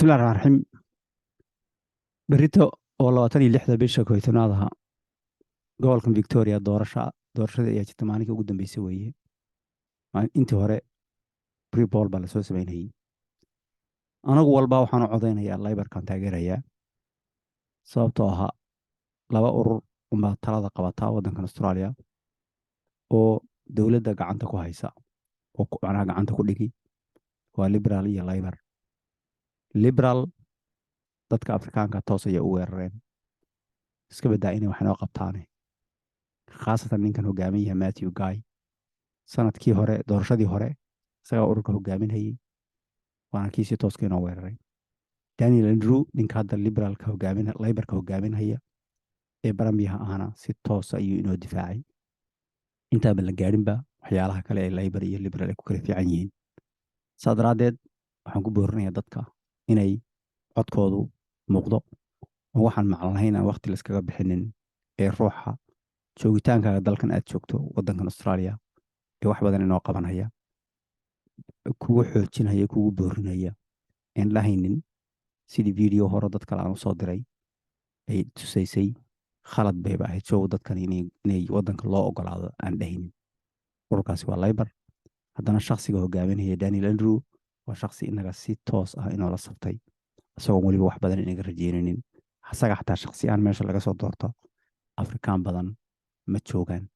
Bismillahi raxmaan raxiim. Berrito oo 26-da bisha 11-aad aha, gobolkan Victoria doorashada ayaa jirta. Maalinka ugu dambeysay weeye. Intii hore pre-poll baa lasoo sameynayay. Anagu walba waxaan u codeynayaa Laborkan taageerayaa, sababtoo ahaa laba urur unbaa talada qabataa waddankan Australia oo dowladda gacanta ku haysa oo macnaha gacanta ku dhigi, waa Liberal iyo Labor. Liberal dadka Afrikaanka toos ayay u weerareen, iska badaa inay wax inoo qabtaane, khaasatan ninkan hogaaminyaha Matthew Guy. Sanadkii hore, doorashadii hore, isagaa ururka hogaaminayay, waana kiisii tooska inoo weeraray. Daniel Andrew, ninka hadda Liberalka hogaamin, Laborka hogaaminhaya ee premierha ahna, si toosa ayuu inoo difaacay. Intaaba la gaadhinba waxyaalaha kale ee Labor iyo Liberal ay ku kala fiican yihiin. Saa daraaddeed waxaan ku boorinayaa dadka inay codkoodu muuqdo oo waxaan macno lahayn aan waqti layskaga bixinin, ee ruuxa joogitaankaaga dalkan aad joogto, waddankan Australia, ee wax badan inoo qabanaya, kugu xoojinaya, kugu boorinaya, aan lahaynin sidii video hore dad kale aan usoo diray ay tusaysay, khalad bayba ahayd joog dadkan inay waddanka loo ogolaado aan dhahaynin. Ururkaasi waa Labor. Haddana shakhsiga hogaaminaya, Daniel Andrew, waa shakhsi inaga si toos ah inoola sabtay, isagoon weliba wax badan inaga rajeynaynin. Asaga xataa shakhsi aan meesha laga soo doorto Afrikaan badan ma joogaan,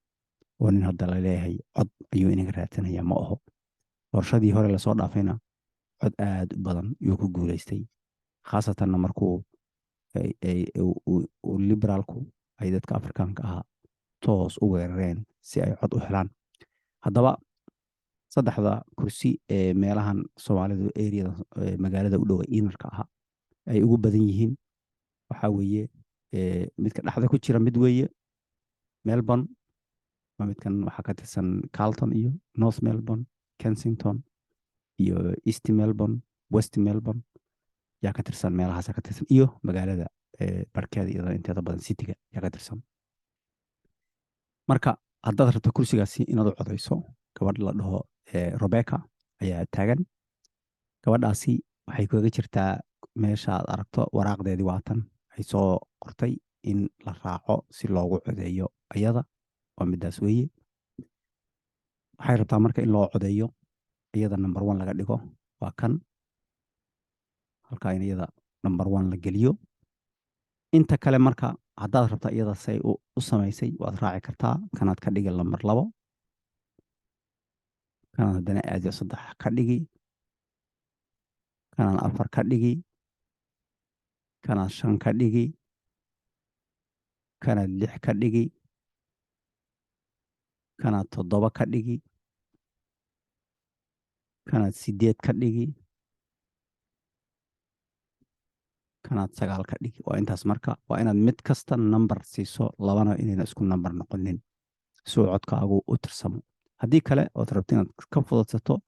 oo nin hadda laleeyahay cod ayuu inaga raadsanaya ma aho. Doorashadii hore lasoo dhaafayna cod aad u badan ayuu ku guuleystay, khaasatanna markuu Liberaalku ay dadka Afrikaanka ahaa toos u weerareen si ay cod u helaan. Haddaba saddexda kursi ee meelahan Soomaalidu areada magaalada u dhowa inarka aha ay ugu badan yihiin waxaa weeye midka dhexda ku jira. Mid weeye Melbourne, waa midkan waxaa ka tirsan Carlton iyo North Melbourne, Kensington iyo East Melbourne, West Melbourne yaa ka tirsan, meelahaasa ka tirsan, iyo magaalada barkeeda iyadana inteeda badan cityga yaa ka tirsan. Marka haddaad rabto kursigaasi inaad u codeyso, gabadh la dhaho Rebecca ayaa taagan. Gabadhaasi waxay kaga jirtaa meesha aad aragto. Waraaqdeedii waatan ay soo qortay in la raaco si loogu codeeyo ayada, waa midaas weeye. Waxay rabtaa marka in loo codeeyo iyada, number one laga dhigo, waa kan halkaa in iyada number one la geliyo. Inta kale marka haddaad rabta iyada say u samaysay waad raaci kartaa. Kanaad ka dhigi lambar 2, kanaad haddana aadiyo 3 ka dhigi, kanaad 4 ka dhigi, kanaad 5 ka dhigi, kanaad 6 ka dhigi, kanaad 7 ka dhigi, kanaad 8 ka dhigi, kanaad 9 ka dhigi. Waa intaas. Marka waa inaad mid kasta number siiso, labana inayna isku number noqonin si uu codkaagu u tirsamo. Haddii kale ood rabto inaad ka fududsato,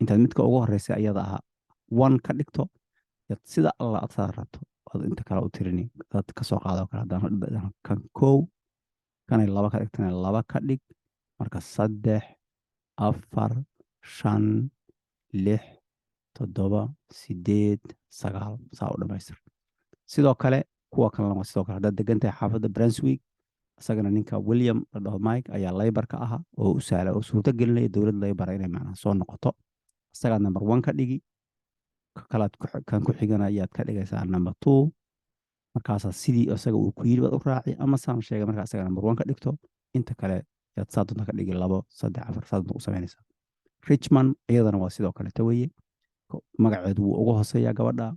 intaad midka ugu horeysa ayada ah one ka dhigto, yaad sida alla aad saa rabto ood inta kale u tirini. Dad kasoo qaado kale, haddaan kan 1, kanay 2 ka dhigtana 2 ka dhig. Marka 3, 4, 5, 6, 7, 8, 9, saa u dhamaystir. Sidoo kale kuwa kalena waa sidoo kale. Haddaad degan tahay xaafadda Brunswick, isagana ninka William la dhaho Mike ayaa Laborka ahaa oo u sahla oo suurto gelinaya dowlad Labora inay macnaha soo noqoto. Isagaad number one ka dhigi, kalaad kan ku xigana ayaad ka dhigaysaa number two. Markaasaa sidii isaga uu ku yiri baad u raaci, ama saan sheegay, markaa isaga number one ka dhigto, inta kale yaad saa doonta ka dhigi, 2, 3, 4, saa doonta u samaynaysaa. Richmond iyadana waa sidoo kaleta weeye. Magaceedu wuu uga hooseeyaa gabadha,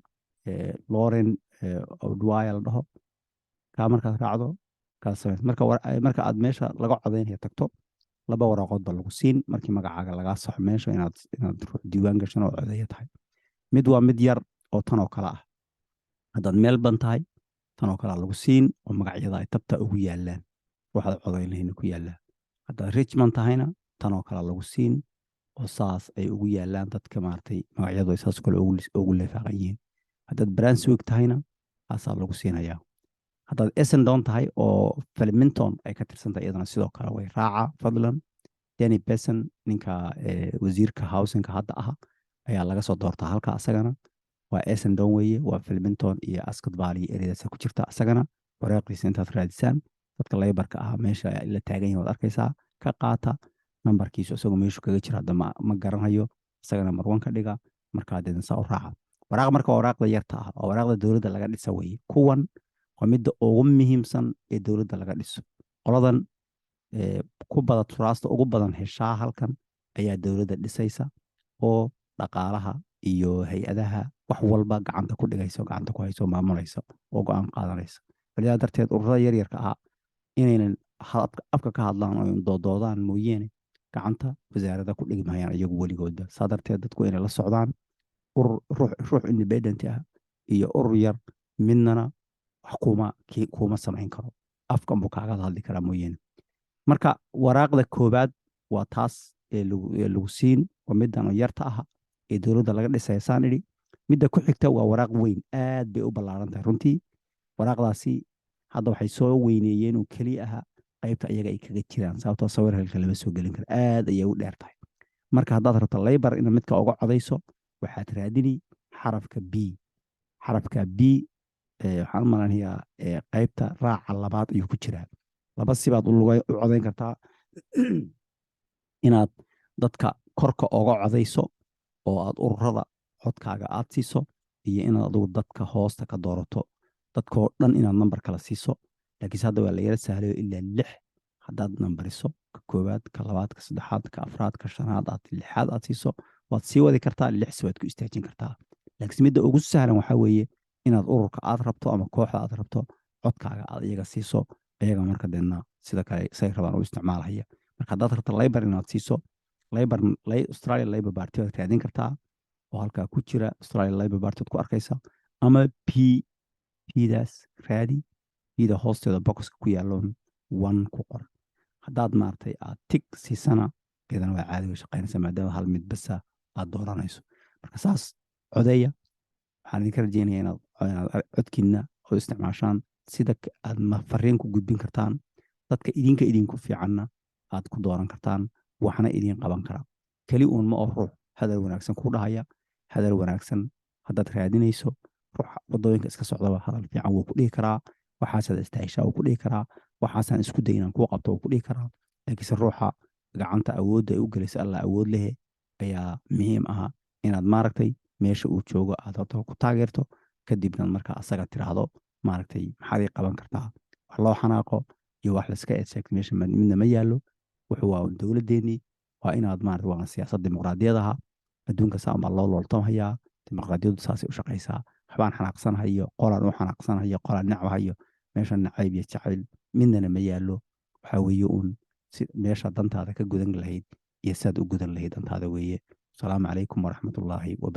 Lauren O'Dwyer la dhaho. Kaa markaad raacdo kaad samayn. Marka aad meesha laga codaynaya tagto, laba waraaqood baa lagu siin markii magacaaga lagaa saxo meesha inaad ruux diiwaan gashan oo codeeya tahay. Mid waa mid yar oo tan oo kale ah. Haddaad Melbourne tahay, tan oo kalea lagu siin oo magacyada ay tabta ugu yaalaan, ruuxaad codaynayna ku yaallaan. Haddaad Richmond tahayna, tan oo kalea lagu siin oo saas ay ugu yaalaan dadka maaragtay magacyadu ay saas kale ugu leefaaqan yihiin. Haddaad Brunswick tahayna, taasaa lagu siinayaa. Haddaad Essendon tahay oo Flemington ay ka tirsan tahay, iyadana sidoo kale way raaca. Fadlan, Danny Bessant, ninka wasiirka housingka hadda ah, ayaa laga soo doortaa halka asagana. Waa Essendon weeye, waa Flemington iyo Ascot Valley areadaasa ku jirta. Isagana waraaqdiisa intaad raadisaan, dadka Laborka ah meesha la taagan yahay waad arkaysaa, ka qaata nambarkiisu. Isagoo meeshu kaga jira hadda ma garanayo. Isagana marwan ka dhiga. Markaa deedna saa u raaca waraaq. Marka waa waraaqda yarta ah oo waraaqda dowladda laga dhisa weeye. Kuwan waa midda ugu muhiimsan ee dowladda laga dhiso. Qoladan ku bada turaasta ugu badan heshaa halkan ayaa dowladda dhisaysa oo dhaqaalaha iyo hay-adaha wax walba gacanta ku dhigaysa, gacanta ku hayso, maamulaysa oo go-aan qaadanaysa. Walidaa darteed ururada yaryarka ah inaynan afka ka hadlaan oo doodoodaan mooyeene, gacanta wasaaradda ku dhigi mahayaan iyagu weligoodba. Saa darteed dadku inay la socdaan, urur ruux independent ah iyo urur yar midnana wax kuma samayn karo, afkan buu kaaga hadli karaa mooyeene. Marka waraaqda koobaad waa taas ee lagu siin, waa midan oo yarta ah ee dowladda laga dhisaya saan idhi. Midda ku xigta waa waraaq weyn, aad bay u ballaaran tahay runtii. Waraaqdaasi hadda waxay soo weyneeyeen oo keliya aha qaybta iyaga ay kaga jiraan, sababtoo sawir halka lama soo gelin karo, aad ayay u dheer tahay. Marka haddaad rabto Labor inaad midka uga codayso, waxaad raadini xarafka B. Xarafka B waxaan u malanayaa qaybta raaca labaad ayuu ku jiraa. Laba sibaad u codayn kartaa: inaad dadka korka oga codayso oo aad ururada codkaaga aad siiso, iyo inaad adigu dadka hoosta ka doorato, dadkoo dhan inaad nambar kala siiso. Laakiinse hadda waa la yara sahlayo, ilaa lix haddaad nambariso, ka koowaad, ka labaad, ka saddexaad, ka afraad, ka shanaad, aad lixaad aad siiso, waad sii wadi kartaa, lix waad ku istaajin kartaa. Laakiinse midda ugu sahlan waxaa weeye inaad ururka aad rabto ama kooxda aad rabto codkaaga aad iyaga siiso. Iyaga marka deedna sida kale say rabaan u isticmaalhaya. Marka haddaad rabto Labor inaad siiso, Labor, Australia Labor Party waad raadin kartaa oo halkaa ku jira Australia Labor Party waad ku arkaysaa, ama P, Pdaas raadi. Pda hoosteeda boxka ku yaalloon one ku qor. Haddaad maaragtay aad tick siisana, iyadana waa caadi, way shaqaynaysaa, maadaama hal mid basa aad dooranayso. Marka saas codeeya. Waxaan idinka rajeynaya inaad codkiina oo isticmaashaan sida aad fariin ku gudbin kartaan, dadka idinka idinku fiicanna aad ku dooran kartaan, waxna idin qaban karaa. Keli uun ma oo ruux hadal wanaagsan ku dhahaya. Hadal wanaagsan haddaad raadinayso, ruux wadooyinka iska socdaba hadal fiican wuu ku dhihi karaa, waxaasaad istahishaa wuu ku dhihi karaa, waxaasaan isku day inaan kuu qabto wuu ku dhihi karaa. Laakiinse ruuxa gacanta awoodda ay u gelaysa Allah awood lehe ayaa muhiim aha inaad maaragtay meesha uu joogo aad horta ku taageerto, kadibna marka asaga tiraahdo, maaragtay, maxaad ii qaban kartaa? Wax loo xanaaqo iyo wax laiska eedsheegto meesha midna ma yaallo. Wuxuu waa dowladeennii, waa inaad maarata, waa siyaasad dimuqraadiyadaha adduunka saan baa loo looltamhayaa, dimuqraadiyaddu saasay u shaqaysaa. Waxbaan xanaaqsanahayo, qolaan u xanaaqsanahayo, qolaan necbahayo, meesha nacayb iyo jacayl midnana ma yaallo. Waxaa weeye uun si meesha dantaada ka gudan lahayd iyo siaad u gudan lahayd dantaada weeye. Asalaamu calaykum waraxmatullaahi wabarakatu.